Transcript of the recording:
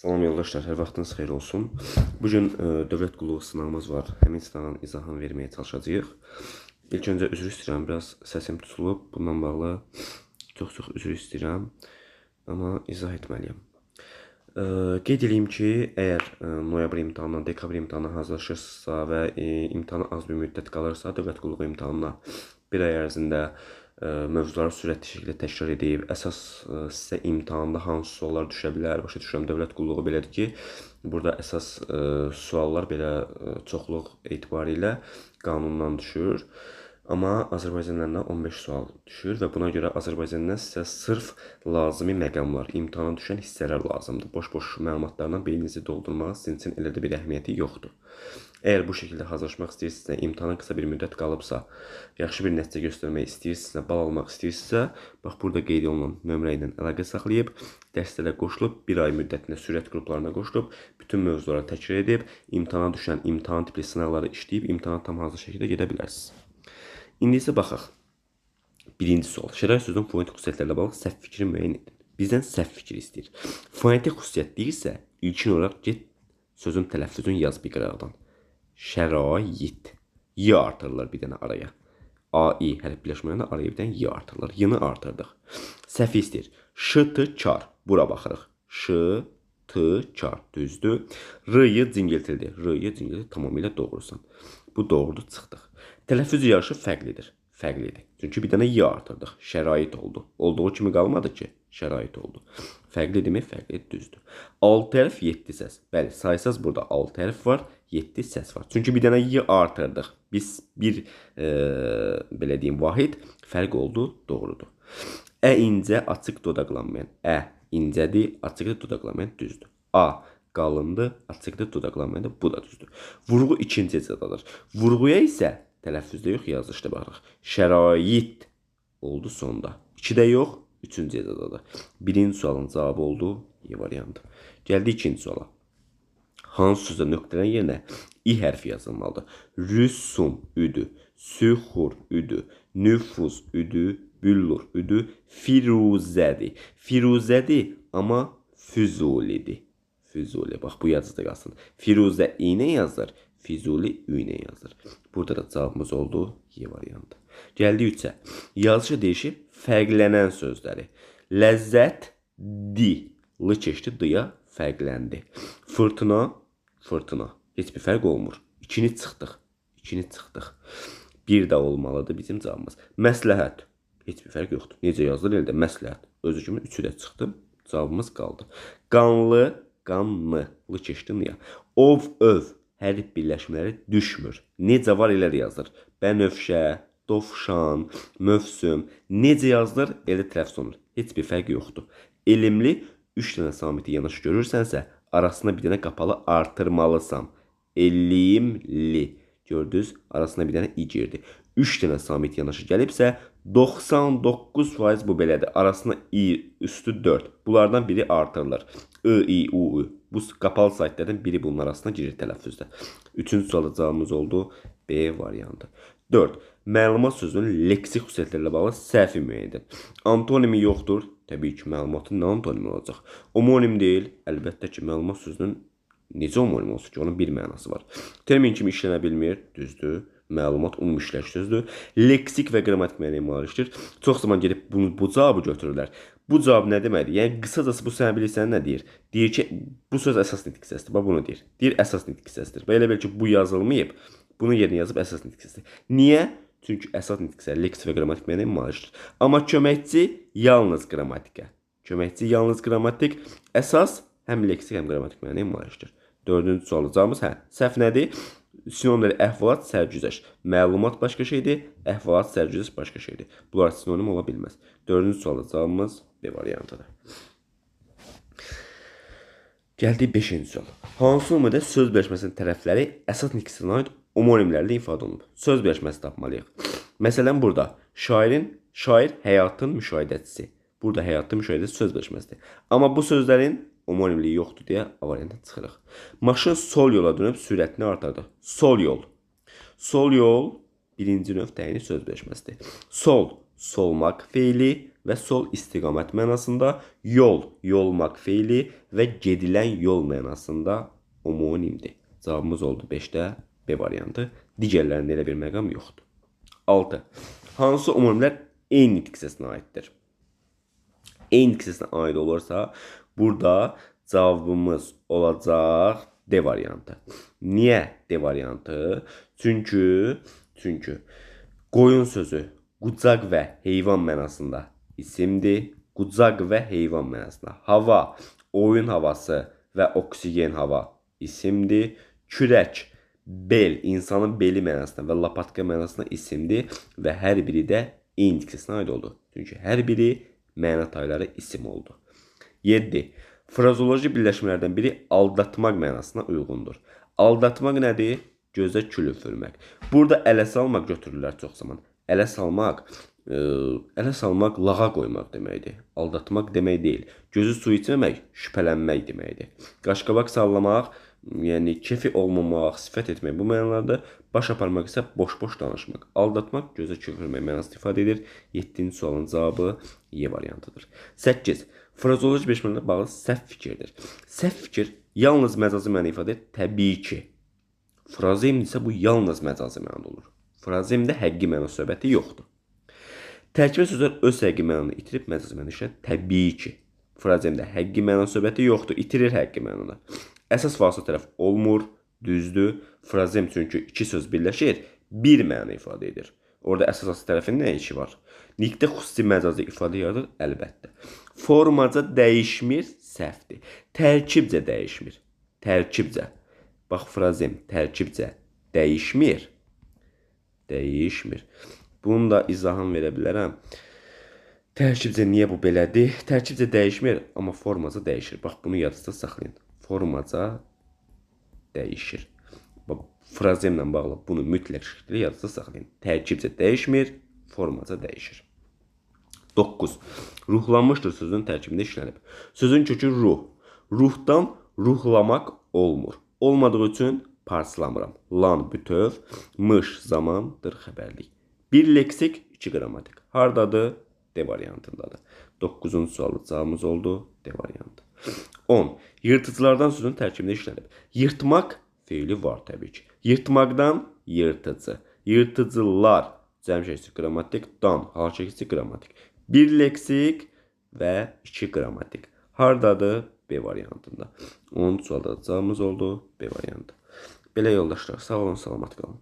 Salam yoldaşlar, hər vaxtınız xeyir olsun. Bu gün dövlət qulluğu sınavımız var. Həmin sınavın izahını verməyə çalışacağıq. İlk öncə üzr istəyirəm, biraz səsim tutulub. Bundan bağlı çox-çox üzr istəyirəm, amma izah etməliyəm. Qeyd eləyim ki, əgər noyabr imtahanına, dekabr imtahanına hazırlaşırsınızsa və imtahana az bir müddət qalırsa, dövlət qulluğu imtahanına bir ay ərzində mövzuları sürətli şəkildə təkrar edib, əsas sizə imtahanda hansı suallar düşə bilər, başa düşürəm, dövlət qulluğu belədir ki, burada əsas suallar belə çoxluq etibarilə qanundan düşür. Amma Azərbaycandan da 15 sual düşür və buna görə Azərbaycandan sizə sırf lazımi məqamlar, imtahana düşən hissələr lazımdır. Boş-boş məlumatlarla beyninizi doldurmaq sizin üçün elə də bir əhəmiyyəti yoxdur. Əgər bu şəkildə hazırlaşmaq istəyirsinizsə, imtahana qısa bir müddət qalıbsa, yaxşı bir nəticə göstərmək istəyirsinizsə, bal almaq istəyirsinizsə, bax burada qeyd olunan nömrə ilə əlaqə saxlayıb, dərslərə qoşulub, bir ay müddətində sürət qruplarına qoşulub, bütün mövzuları təkrar edib, imtahana düşən imtahan tipli sınaqları işləyib, imtahana tam hazır şəkildə gedə bilərsiniz. İndi isə baxaq. Birinci sual. Şərait sözünün fonetik xüsusiyyətlərlə bağlı səhv fikri müəyyən edin. Bizdən səhv fikri istəyir. Fonetik xüsusiyyət deyirsə, ilkin olaraq get sözün tələffüzünü yaz bir qıraqdan. Şərait. Y artırırlar bir dənə araya. A, I hərf birləşməyəndə araya bir dənə Y artırırlar. Y-ni artırdıq. Səhv istəyir. Ş, T, kar. Bura baxırıq. Ş, T, kar. Düzdür. R, Y cingiltildir. R, Y cingiltildir. Tamamilə doğrusan. Bu doğrudur, çıxdıq. Tələffüz yarışı fərqlidir. Fərqlidir. Çünki bir dənə Y artırdıq. Şərait oldu. Olduğu kimi qalmadı ki, şərait oldu. Fərqlidirmi? Fərqlidir, düzdür. 6 hərf, 7 səs. Bəli, saysaz burada 6 hərf var, 7 səs var. Çünki bir dənə Y artırdıq. Biz bir, belə deyim, vahid fərq oldu, doğrudur. Ə incə, açıq dodaqlanmayan. Ə incədir, açıqdır, dodaqlanmayan, düzdür. A qalındır, açıqdır, dodaqlanmayandır, bu da düzdür. Vurğu ikinci hecadadır. Vurğuya isə tələffüzdə yox, yazılışda baxırıq. Şərait oldu sonda. 2-də yox, 3-cü hecadadır. Birinci sualın cavabı oldu Y variantı. Gəldik ikinci suala. Hansı sözdə nöqtələrin yerinə İ hərfi yazılmalıdır? Rüsum üdü, süxur üdü, nüfuz üdü, büllur üdü, firuzədir. Firuzədir, amma füzulidir. Füzuli. Bax, bu yazıda qalsın. Firuzə İ ilə yazılır, Füzuli Ü ilə yazılır. Burada da cavabımız oldu Y variantı. Gəldik 3-ə. Yazışı deyişi fərqlənən sözləri. Ləzzət, di. L keçdi, D-ya fərqləndi. Fırtına, fırtına. Heç bir fərq olmur. 2-ni çıxdıq. 2-ni çıxdıq. Bir də olmalıdır bizim cavabımız. Məsləhət. Heç bir fərq yoxdur. Necə yazılır elə də məsləhət. Özü kimi 3-ü də çıxdı. Cavabımız qaldı. Qanlı, qanlı. L keçdi N-ya. Ov, öv. Hərf birləşmələri düşmür. Necə var elə də yazılır. Bənövşə, dovşan, mövsüm. Necə yazılır, elə tələffüz olunur. Heç bir fərq yoxdur. Elmli 3 dənə samiti yanaşı görürsənsə, arasına bir dənə qapalı artırmalısan. Elmli. Gördünüz, arasına bir dənə i girdi. 3 dənə samit yanaşı gəlibsə, 99% bu belədir. Arasına i üstü 4. Bunlardan biri artırılır. I, I, U, Ü. Bu qapalı saytlardan biri bunun arasına girir tələffüzdə. Üçüncü sualda cavabımız oldu B variantı. 4. Məlumat sözünün leksik xüsusiyyətlərlə bağlı səhvi müəyyən edin. Antonimi yoxdur. Təbii ki, məlumatın nə antonimi olacaq? Homonim deyil. Əlbəttə ki, məlumat sözünün necə homonim olsun ki, onun bir mənası var. Termin kimi işlənə bilmir. Düzdür. Məlumat ümumi işləş sözdür. Leksik və qrammatik mənaya malikdir. Çox zaman gedib bu cavabı götürürlər. Bu cavab nə deməkdir? Yəni qısacası bu sən bilirsən nə deyir? Deyir ki, bu söz əsas nitq hissəsidir. Bax bunu deyir. Deyir əsas nitq hissəsidir. Və elə bil ki, bu yazılmayıb. Bunun yerinə yazıb əsas nitq hissəsidir. Niyə? Çünki əsas nitq hissəsi leksik və qrammatik mənaya malikdir. Amma köməkçi yalnız qrammatikə. Köməkçi yalnız qrammatik, əsas həm leksik həm qrammatik mənaya malikdir. Dördüncü sualın cavabımız hə. Səhv nədir? Sinonimləri əhvalat, sərgüzəşt. Məlumat başqa şeydir, əhvalat, sərgüzəşt başqa şeydir. Bunlar sinonim ola bilməz. Dördüncü sualda cavabımız B variantıdır. Gəldik beşinci sual. Hansı nümunədə söz birləşməsinin tərəfləri əsas nitq hissinə aid homonimlərlə ifadə olunub? Söz birləşməsi tapmalıyıq. Məsələn, burada şair həyatın müşahidəçisi. Burada həyatın müşahidəçisi söz birləşməsidir. Amma bu sözlərin homonimliyi yoxdur deyə A variantına çıxırıq. Maşın sol yola dönüb sürətini artırdı. Sol yol. Sol yol birinci növ təyini söz birləşməsidir. Sol, solmaq feili, və sol istiqamət mənasında, yol, yolmaq feili və gedilən yol mənasında homonimdir. Cavabımız oldu 5-də B variantı. Digərlərində elə bir məqam yoxdur. 6. Hansı homonimlər eyni nitq hissəsinə aiddir? Eyni nitq hissəsinə aid olursa, burada cavabımız olacaq D variantı. Niyə D variantı? Çünki qoyun sözü qucaq və heyvan mənasında isimdir. Qucaq və heyvan mənasında. Hava, oyun havası və oksigen hava isimdir. Kürək, bel, insanın beli mənasında və lapatka mənasında isimdir və hər biri də eyni nitq hissəsinə aid oldu. Çünki hər biri məna tayları isim oldu. 7. Frazoloji birləşmələrdən biri aldatmaq mənasına uyğundur. Aldatmaq nədir? Gözə kül üfürmək. Burada ələ salmaq götürürlər çox zaman. Ələ salmaq lağa qoymaq deməkdir. Aldatmaq demək deyil. Gözü su içməmək şübhələnmək deməkdir. Qaşqabaq sallamaq, yəni kefi olmamaq, sifət etmək bu mənalardır. Baş aparmaq isə boş-boş danışmaq. Aldatmaq gözə kül üfürmək mənasını ifadə edir. 7-ci sualın cavabı Y variantıdır. 8. Frazoloji birləşmələrlə bağlı səhv fikirdir. Səhv fikir yalnız məcazi məna ifadə edir. Təbii ki. Frazemdir isə bu yalnız məcazi mənada olur. Frazemdə həqiqi məna söhbəti yoxdur. Tərkibə sözlər öz həqiqi mənanı itirib məcazi məna işləyir. Təbii ki. Frazemdə həqiqi məna söhbəti yoxdur, itirir həqiqi mənanı. Əsas vasitə tərəf olmur, düzdür. Frazem çünki iki söz birləşir, bir məna ifadə edir. Orada əsas vasitə tərəfinin nə işi var? Nitqdə xüsusi məcazi ifadə yaradır, əlbəttə. Formaca dəyişmir, səhvdir. Tərkibcə dəyişmir. Tərkibcə. Bax, frazem tərkibcə dəyişmir. Dəyişmir. Bunun da izahını verə bilərəm. Tərkibcə niyə bu belədir? Tərkibcə dəyişmir, amma formaca dəyişir. Bax, bunu yadınızda saxlayın. Formaca dəyişir. Bax, frazemlə bağlı bunu mütləq şəkildə yadınızda saxlayın. Tərkibcə dəyişmir, formaca dəyişir. 9. Ruhlanmışdır sözünün tərkibində işlənib. Sözün kökü ruh. Ruhdan ruhlamaq olmur. Olmadığı üçün parçalamıram. Lan bütöv, mış zamandır xəbərlik. Bir leksik, iki qrammatik. Hardadır? D variantındadır. 9-cu suallı cavabımız oldu. D variantı. 10. Yırtıcılardan sözün tərkibində işlənib. Yırtmaq feili var təbii ki. Yırtmaqdan yırtıcı. Yırtıcılar cəm şəkilçisi qrammatik, dan hal şəkilçisi qrammatik. Bir leksik və iki qrammatik. Hardadır? B variantında. 10 sualda cavabımız oldu. B variantı. Belə yoldaşlar, sağ olun, salamat qalın.